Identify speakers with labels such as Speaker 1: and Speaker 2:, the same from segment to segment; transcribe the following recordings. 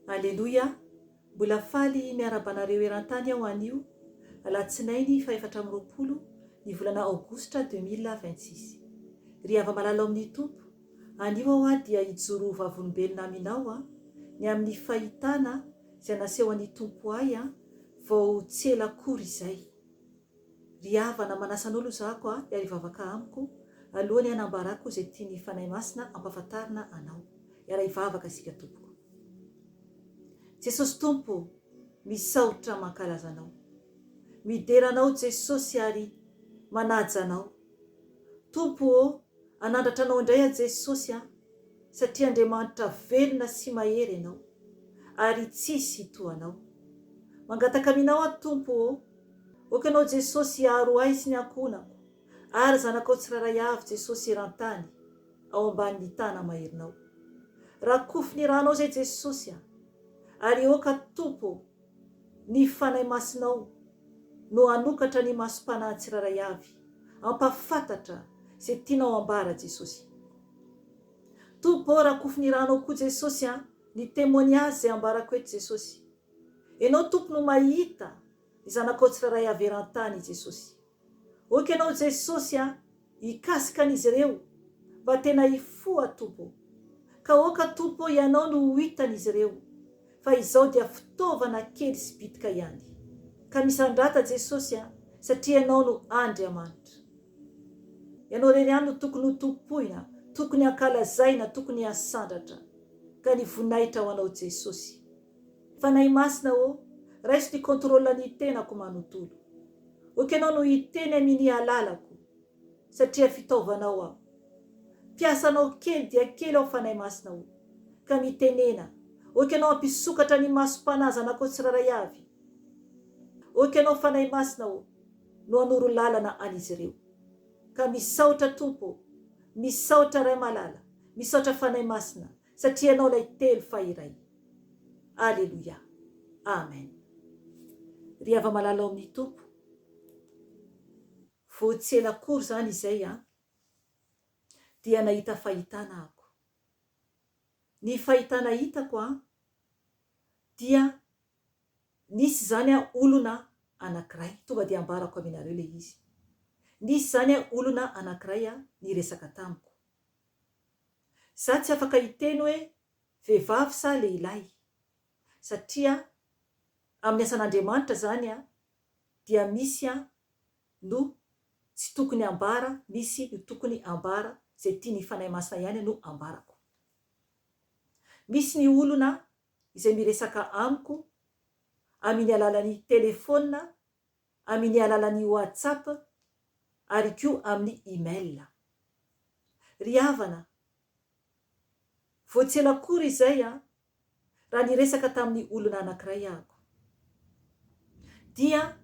Speaker 1: Aleloia! Mbola faly miarahaba anareo eran-tany aho anio, alatsinainy faha-24 ny volana aogositra 2026. Ry hava-malala ao amin'ny Tompo, anio aho dia hijoro ho vavolombelona aminao ny amin'ny fahitana izay nasehon'ny Tompo ahy vao tsy ela akory izay. Ry havana, manasa anao aloha zahako a, hiary hivavaka amiko, alohan'ny hanambarako izay tian'ny Fanahy Masina hampafantarina anao. Hiara hivavaka isika tompoko. Jesosy Tompo o, misaotra mankalaza Anao. Midera Anao Jesosy ary manaja Anao. Tompo o, hanandratra Anao indray aho Jesosy a, satria Andriamanitra velona sy mahery Ianao, ary tsisy toa Anao. Mangataka Aminao aho Tompo o, Aoka Ianao Jesosy hiaro ahy sy ny ankohonako ary zanakao tsirairay avy Jesosy eran-tany ao ambanin'ny tana maherinao. Rakofy ny ranao izay Jesosy a! Ary aoka Tompo ô, ny Fanahy Masinao no hanokatra ny masom-panahy tsirairay avy, hampafantatra izay tianao ambara Jesosy. Tompo ô, rakofy ny ranao koa Jesosy a, ny témoignage izay ambarako eto Jesosy. Ianao Tompo no mahita ny zanakao tsirairay avy eran-tany Jesosy. Ok Ianao Jesosy a, hikasika an'izy ireo mba tena hifoha Tompo. Ka aoka Tompo Ianao no ho hitan'izy ireo fa izao dia fitaovana kely sy bitika ihany. Ka misandrata Jesosy a, satria Ianao no Andriamanitra. Ianao irery ihany no tokony ho tompoina, tokony hankalazaina, tokony hasandratra. Ka ny voninahitra ho Anao Jesosy. Fanahy Masina ô, raiso ny contrôle ny tenako manontolo. Ok Ianao no hiteny amini alalako, satria fitaovanao aho. Mpiasanao kely dia kely aho Fanahy Masina ô, ka mitenena. Ok Ianao hampisokatra ny masom-panahy zanakao tsirairay avy. Ok Ianao Fanahy Masina ô, no hanoro lalana an'izy ireo. Ka misaotra Tompo ô, misaotra Ray malala, misaotra Fanahy Masina, satria Ianao ilay telo fa iray. Aleloia. Amen. Ry hava-malala ao amin'ny Tompo, vao tsy ela akory izany izay an, dia nahita fahitana aho. Ny fahitana hitako an, dia nisy izany an olona anankiray, tonga dia ambarako aminareo ilay izy. Nisy izany an olona anankiray an niresaka tamiko. Za tsy afaka hiteny hoe vehivavy sa lehilahy? Satria amin'ny asan'Andriamanitra izany dia misy no tsy tokony ambara, misy no tokony ambara, izay tian'ny Fanahy Masina ihany no ambarako. Misy ny olona izay miresaka amiko amin'ny alalan'ny telephone, amin'ny alalan'ny WhatsApp ary koa amin'ny email. Ry havana, Vao tsy ela akory izay an, raha niresaka tamin'ny olona anankiray ahako. Dia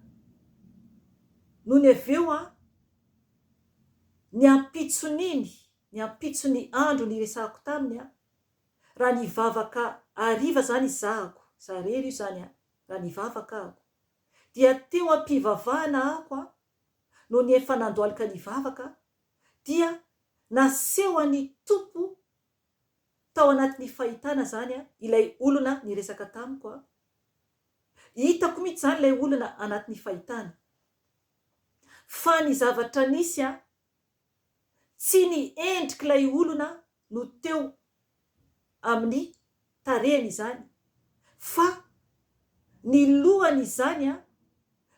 Speaker 1: nony avy eo an, ny ampitson'iny, ny ampitson'ny andro niresahako taminy an, raha nivavaka hariva izany izahako, za irery io izany an, raha nivavaka ahako, dia teo am-pivavahana ahako an, nony efa nandohalika nivavaka, dia Nasehon'ny Tompo tao anatin'ny fahitana izany ilay olona niresaka tamiko. Hitako mihitsy izany ilay olona anatin'ny fahitana. Fa ny zavatra nisy, tsy ny endrik'ilay olona no teo amin'ny tarehiny izany, fa ny lohany izany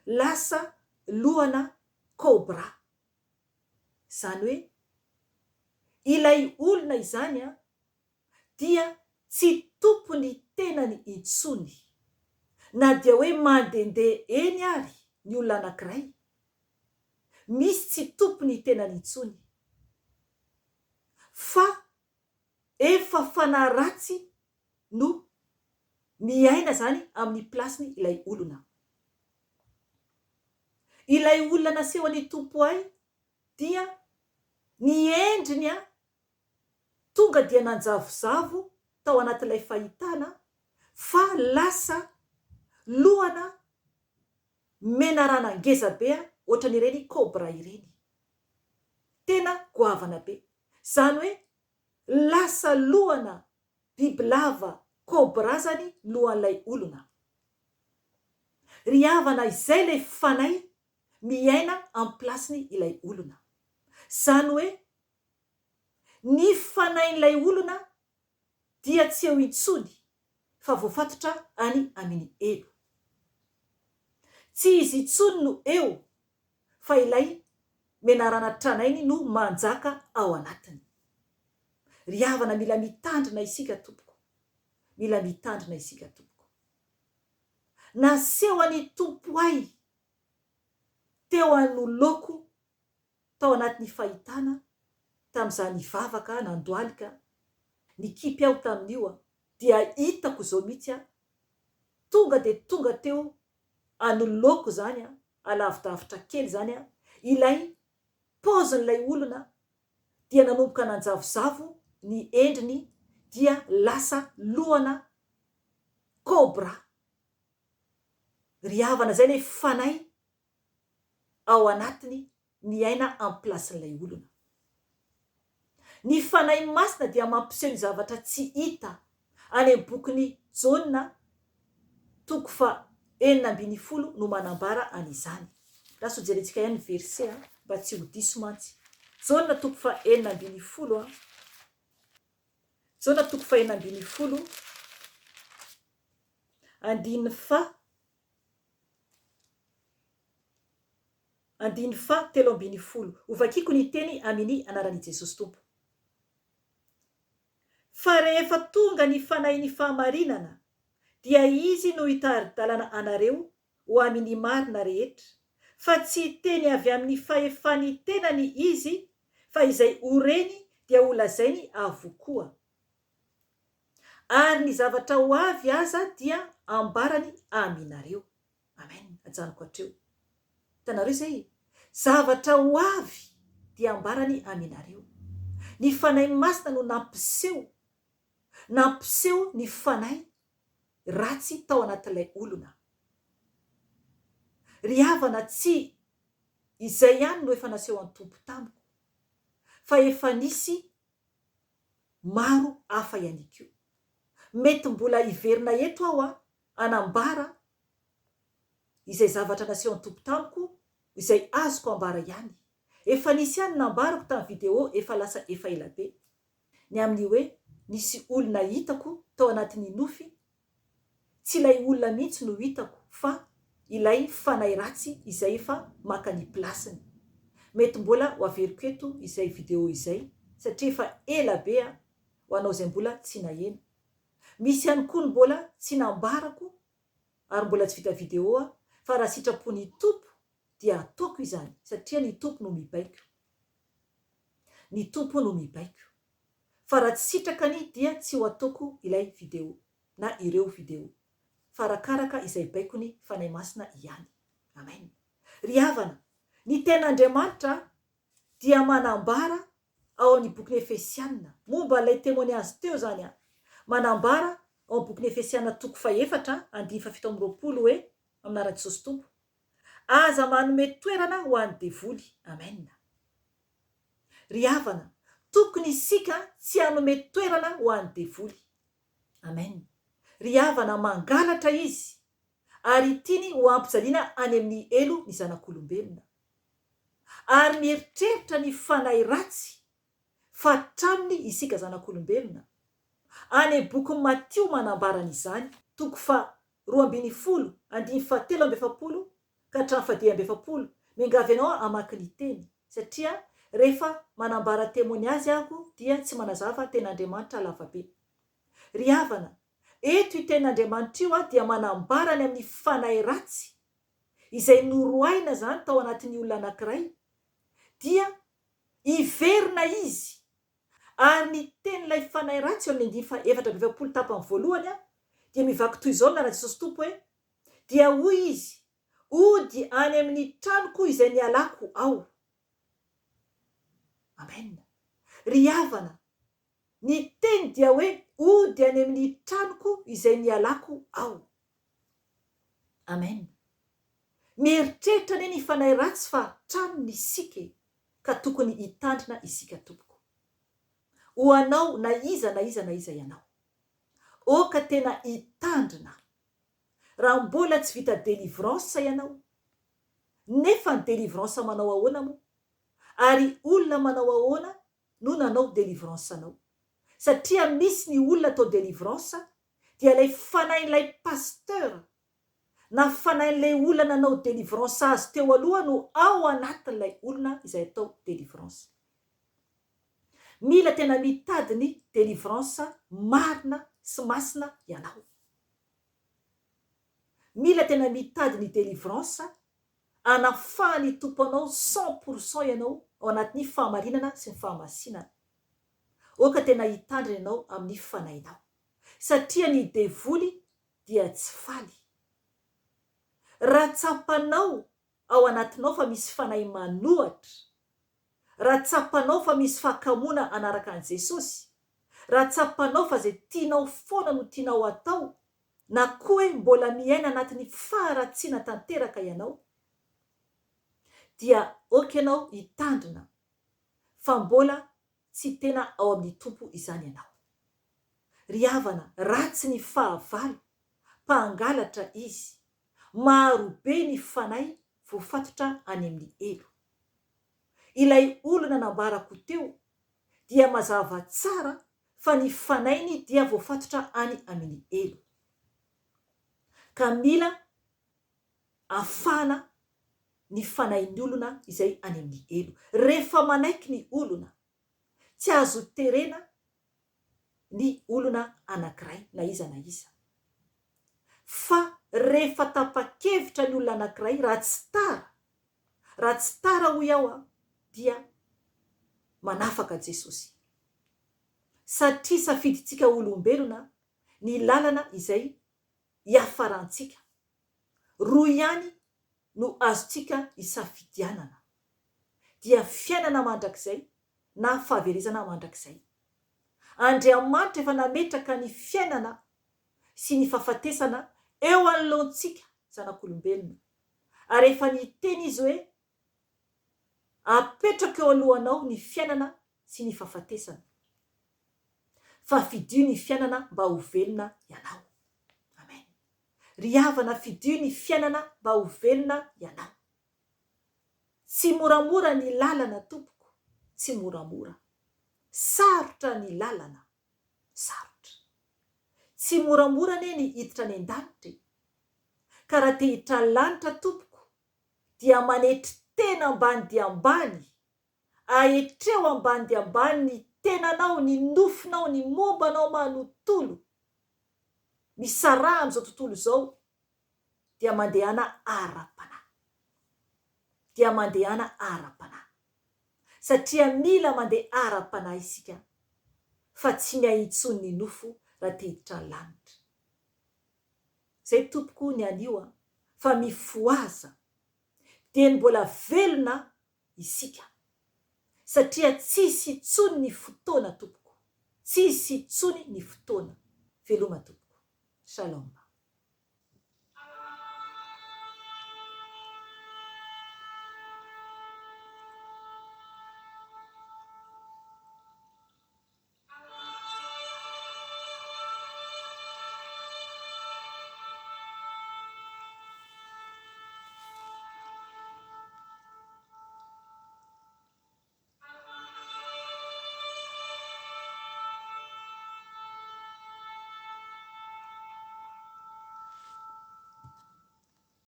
Speaker 1: lasa lohana cobra. Izany hoe ilay olona izany dia tsy tompon'ny tenany intsony. Na dia hoe mandehandeha eny ary ny olona anankiray, misy tsy tompon'ny tenany intsony. Fa efa fanahy ratsy no miaina izany amin'ny place-ny ilay olona. Ilay olona nasehon'ny Tompo ahy dia ny endriny tonga dia nanjavozavo tao anatin'ilay fahitana fa lasa lohana menarana ngeza be ohatran'ireny cobra ireny. Tena goavana be. Izany hoe lasa lohana bibilava. Cobra zany lohan'ilay olona. Ry havana izay ilay fanahy miaina am place-ny ilay olona. Zany hoe ny fanahin'ilay olona dia tsy eo intsony fa voafatotra any aminy elo. Tsy izy intsony no eo fa ilay menarana tranainy no manjaka ao anatiny. Ry havana mila mitandrina isika tompoko, mila mitandrina isika tompoko. Nasehon'ny Tompo ahy teo anoloako tao anatin'ny fahitana tamin'izaho nivavaka nandohalika, nikipy aho tamin'io dia hitako izao mihitsy aho, tonga dia tonga teo anoloako izany alavidavitra kely izany ilay paozin'ilay olona dia nanomboka nanjavozavo ny endriny dia lasa lohana cobra. Ry havana izay ilay fanahy ao anatiny miaina en place-n'ilay olona. Ny Fanahy Masina dia mampiseho ny zavatra tsy hita any amin'ny bokin'i Jaona toko faha 16 no manambara an'izany. Lasa ho jerentsika ihany ny verset a, mba tsy ho diso mantsy. Jaona toko faha 16 a. Jaona toko faha 16 andininy faha Andininy faha 13. Hovakiko ny teny amin ny anaran' i Jesosy Tompo. Fa rehefa tonga ny Fanahin' ny fahamarinana, dia Izy no hitari-dalana anareo ho amin' ny marina rehetra, fa tsy hiteny avy amin' ny fahefan' ny tenany Izy, fa izay ho reny dia holazainy avokoa. Ary ny zavatra ho avy aza dia ambarany aminareo. Amen. Ajanoko hatreo. Hitanareo izay e? Zavatra ho avy dia ambarany aminareo. Ny Fanahy Masina no nampiseho, nampiseho ny fanahy ratsy tao anatin'ilay olona. Ry havana, tsy izay ihany no efa nasehon'ny Tompo tamiko, fa efa nisy maro hafa ihany koa. Mety mbola hiverina eto aho hanambara izay zavatra nasehon'ny Tompo tamiko izay azoko ambara ihany. Efa nisy ihany nambarako tamin'ny vidéo efa lasa efa ela be. Ny amin'ny hoe nisy olona hitako tao anatin'ny nofy Tsy ilay olona mihitsy no hitako fa ilay fanahy ratsy izay efa maka ny place-ny. Mety mbola ho averiko eto izay vidéo izay satria efa ela be a, ho anao izay mbola tsy naheno. Misy ihany koa ny mbola tsy nambarako ary mbola tsy vita vidéo a, fa raha sitrapon'ny Tompo dia ataoko izany satria ny Tompo no mibaiko. Ny Tompo no mibaiko. Fa raha tsy sitrakany dia tsy ho ataoko ilay vidéo na ireo vidéo. Fa arakaraka izay baikony Fanahy Masina ihany. Amen. Ry havana, ny Tenin'Andriamanitra dia manambara ao amin'ny bokin'ny Efesiana, momba ilay témoignage teo izany an, manambara ao amin'ny bokin'ny Efesiana toko fahefatra andininy fahafito amby 20 hoe, amin'ny anaran'i Jesosy Tompo, Aza manome toerana ho an'ny devoly. Amen. Ry havana, tokony isika tsy hanome toerana ho an'ny devoly. Amen. Ry havana, mangalatra izy, ary tiany ho ampijaliana any amin'ny helo ny zanak'olombelona. Ary mieritreritra ny fanahy ratsy fa tranony isika zanak'olombelona. Any amin'ny bokin'i Matio manambara an'izany, toko faha 12, andininy faha 43 ka hatramin'ny faha 45, miangavy anao aho hamaky ny teny, satria rehefa manambara temoniazy aho dia tsy manazava ten'Andriamanitra lavabe. Ry havana, eto io tenin'Andriamanitra io dia manambara ny amin'ny fanahy ratsy izay noroahina izany tao anatin'ny olona anankiray, dia hiverina izy Ary ny tenin'ilay fanahy ratsy eo amin'ny andininy faha 44 tapany voalohany dia mivaky toy izao ny anaran'i Jesosy Tompo hoe, Dia hoy izy, Hody any amin'ny tranoko izay nialako aho. Amen. Ry havana, ny teny dia hoe hody any amin'ny tranoko izay nialako aho. Amen. Mieritreritra anie ny fanahy ratsy fa tranony isika e, ka tokony hitandrina isika tompoko. Ho anao na iza na iza na iza ianao. Oka tena hitandrina. Raha mbola tsy vita délivrance ianao, nefa ny délivrance manao ahoana moa? Ary olona manao ahoana no nanao délivrance anao? Satria misy ny olona atao délivrance dia ilay fanahin'ilay pasteur na fanahin'ilay olona nanao délivrance azy teo aloha no ao anatin'ilay olona izay atao délivrance. Mila tena mitady ny délivrance marina sy masina ianao. Mila tena mitady ny délivrance anafahan'ny Tompo anao 100% ianao ao anatin'ny fahamarinana sy ny fahamasinana. Oka tena hitandrina ianao amin'ny fanahinao. Satria ny devoly dia tsy faly. Raha tsapanao ao anatinao fa misy fanahy manohatra, raha tsapanao fa misy fahakamoana hanaraka an'i Jesosy, raha tsapanao fa izay tianao foana no tianao hatao, na koa hoe mbola miaina anatin'ny faharatsiana tanteraka ianao, dia ok ianao hitandrina fa mbola tsy tena ao amin'ny Tompo izany ianao. Ry havana, ratsy ny fahavalo, mpangalatra izy, maro be ny fanahy voafatotra any amin'ny helo. Ilay olona nambarako teo dia mazava tsara fa ny fanainy dia voafatotra any amin'ny helo. Ka mila afahana ny fanahin'ny olona izay any amin'ny helo. Rehefa manaiky ny olona, tsy azo terena ny olona anankiray na iza na iza. Fa rehefa tapa-kevitra ny olona anankiray, raha tsy tara, raha tsy tara hoy aho an, dia manafaka Jesosy. Satria safidintsika olombelona ny lalana izay hiafarantsika. Roa ihany no azontsika isafidianana, dia fiainana mandrakizay na fahaverezana mandrakizay. Andriamanitra efa nametraka ny fiainana sy ny fahafatesana eo anoloantsika zanak'olombelona, ary efa niteny Izy hoe, Apetrako eo alohanao ny fiainana sy ny fahafatesana, fa fidio ny fiainana mba ho velona ianao. Amen. Ry havana fidio ny fiainana mba ho velona ianao. Tsy moramora ny lalana tompoko, tsy moramora. Sarotra ny lalana, sarotra. Tsy moramora anie ny hiditra any an-danitra e. Ka raha te hiditra lanitra tompoko dia manetry tena ambany dia ambany, aetreo ambany dia ambany ny tenanao, ny nofinao, ny momba anao manontolo. Misaraha amin'izao tontolo izao dia mandehana ara-panahy. Dia mandehana ara-panahy. Satria mila mandeha ara-panahy isika fa tsy miahy intsony ny nofo raha te hiditra ny lanitra. Zay tompoko ny anio a, fa mifohaza dieny mbola velona isika satria tsisy intsony ny fotoana tompoko, tsisy intsony ny fotoana. Veloma tompoko. Shalom.